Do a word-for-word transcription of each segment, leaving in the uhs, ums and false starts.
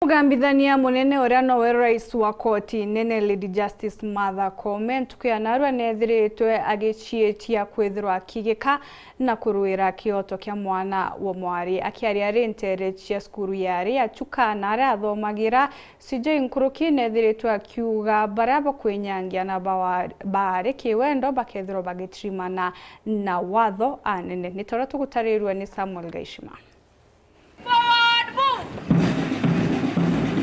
Mugambithania munene uria nowe rais wa koti nene, Lady Justice Martha Koome, ntuku ya narua neethiritwe agiciitia kwithirwa akigika na kuruira kioto kia mwana wa mwari. Akiaria ari nteere cia cukuru ya ari ya Chuka na aria athomagira, C J Nkuruki neethiritwe akiuga baria bakwinyangia na bawa-, baari kiwendo bakethirwa bagitirimana na watho anene. Ni ta uria tugutarirua ni Samuel Gaishima.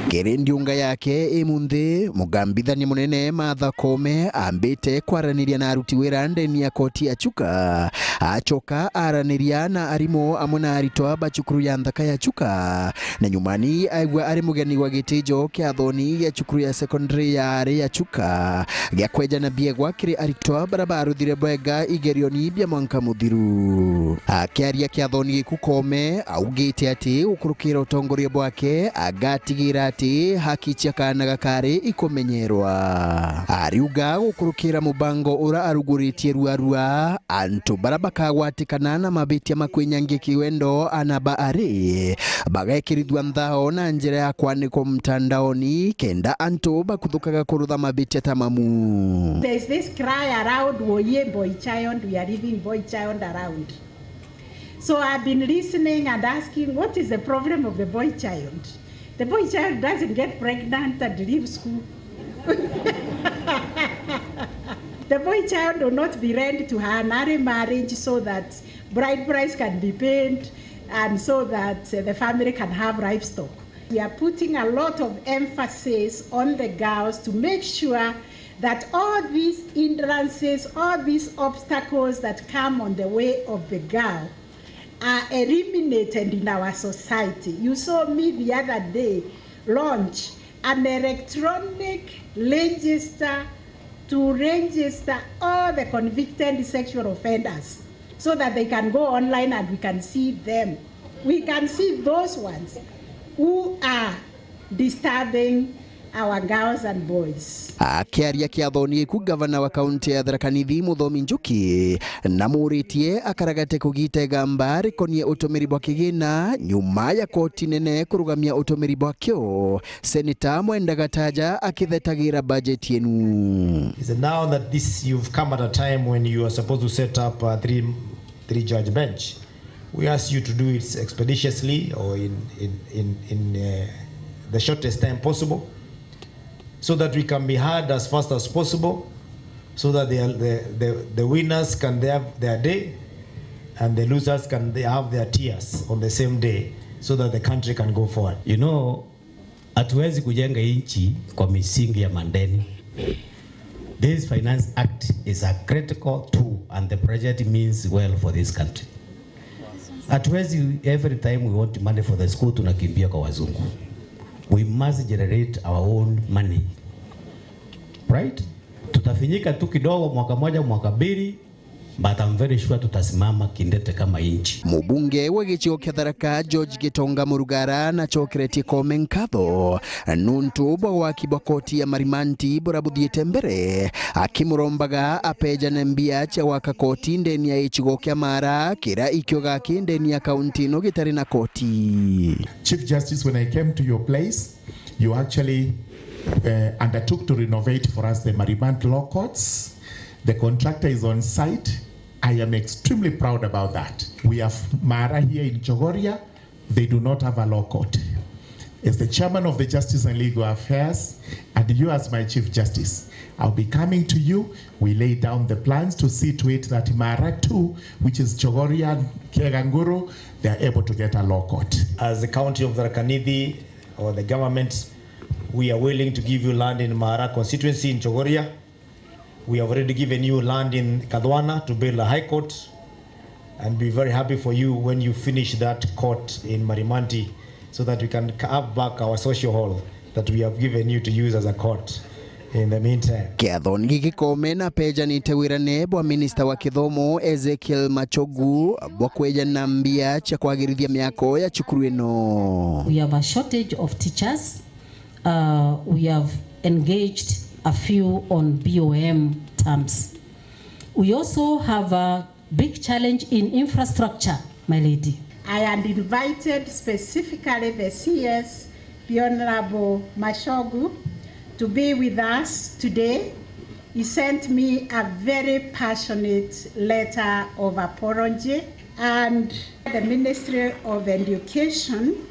Kiri ndiunga yake imunthi, mugambithania munene Martha Koome ambite kwaraniria na aruti wira ndeni ya koti ya Chuka. Acoka araniria na arimu amwe na aritwa ba cukuru ya nthaka ya Chuka, na nyumani aigua ari mugeni wa gitijo kia athoni ya cukuru ya secondary ya ari ya Chuka, gia kwejana biegwa kiri aritwa baria baruthire bwega igerioni bia mwanka muthiru. Akiaria kiathoni giku, Koome augite ati gukurukira utongoria bwake, agatigira ati haki cia kaana gakari ikumenyerwa. Ariuga gukurukira mubango uria aruguritie ruarua, antu baria bakagwatikana na mabitia ma kwinyangia kiwendo ana ba ari bagekirithua nthao na njira ya kwanikwa mtandaoni, kenda antu bakuthukaga kurutha mabitia ta mamu. There's this cry around, "Woye boy child, we are leaving boy child around." So I've been listening and asking, "What is the problem of the boy child?" The boy child doesn't get pregnant and leave school. The boy child will not be lent to her nari marriage so that bride price can be paid and so that, uh, the family can have livestock. We are putting a lot of emphasis on the girls to make sure that all these hindrances, all these obstacles that come on the way of the girl are eliminated in our society. You saw me the other day launch an electronic register to register all the convicted sexual offenders so that they can go online and we can see them. We can see those ones who are disturbing our girls and boys. Akiaria kiathoni giku, gavana wa kaunti ya Tharaka Nithi Muthomi Njuki namuritie akaragate kugita igamba rikonie utumiri bwa kigina nyuma ya koti nene kurugamia utumiri bwakio, Seneta Mwenda Gataja akithetagira bajeti enu. Is it now that this, you've come at a time when you are supposed to set up a three, three judge bench? We ask you to do it expeditiously or in, in, in, in, uh, the shortest time possible, so that we can be heard as fast as possible, so that they are, the, the, the winners can they have their day, and the losers can they have their tears on the same day, so that the country can go forward. You know, hatuwezi kujenga nchi kwa misingi ya mandeni. This Finance Act is a critical tool and the budget means well for this country. Hatuwezi, every time we want money for the school, tunakimbia kwa wazungu. We must generate our own money. Right? Tutafinyika tu kidogo, mwaka moja, mwaka mbili, but I'm very sure tutasimama kindete kama nchi. Mubunge wa gicigo kia Tharaka, George Gitonga Murugara, nacokeretie Koome nkatho nuntu bwa waki bwa koti ya Marimanti buria buthiite mbere, akimurombaga apejane mbia cia gwaka koti ndeni ya gicigo kia Mara, kiria ikio gaki ndeni ya kaunti ino gitari na koti. Chief Justice, when I came to your place, you actually, uh, undertook to renovate for us the Marimanti Law Courts. The contractor is on site. I am extremely proud about that. We have Mara here in Chogoria. They do not have a law court. As the chairman of the Justice and Legal Affairs, and you as my Chief Justice, I'll be coming to you. We lay down the plans to see to it that Mara two, which is Chogoria, Keganguru, they are able to get a law court. As the county of Tharaka Nithi or the government, we are willing to give you land in Mara constituency in Chogoria. We have already given you land in Kadhwana to build a high court, and be very happy for you when you finish that court in Marimanti, so that we can have back our social hall that we have given you to use as a court in the meantime. Kiathoni giki Koome napejanite wirane bwa minista wa kithomo Ezekiel Machogu bwa kwejana mbia cia kwagirithia miako ya cukuru ino. We have a shortage of teachers. Uh, we have engaged a few on B O M terms. We also have a big challenge in infrastructure, my lady. I had invited specifically the C S The Honorable Machogu to be with us today. He sent me a very passionate letter of apology, and the Ministry of Education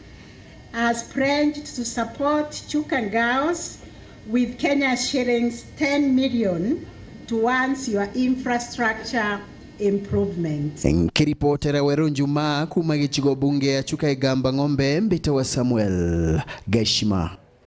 has pledged to support Chuka girls with Kenya shillings ten million towards your infrastructure improvement. Nkiripotera Weru Njumaa kuuma gicigo bunge ya Chuka Igamba Ng'ombe, mbitawa Samuel Gashima.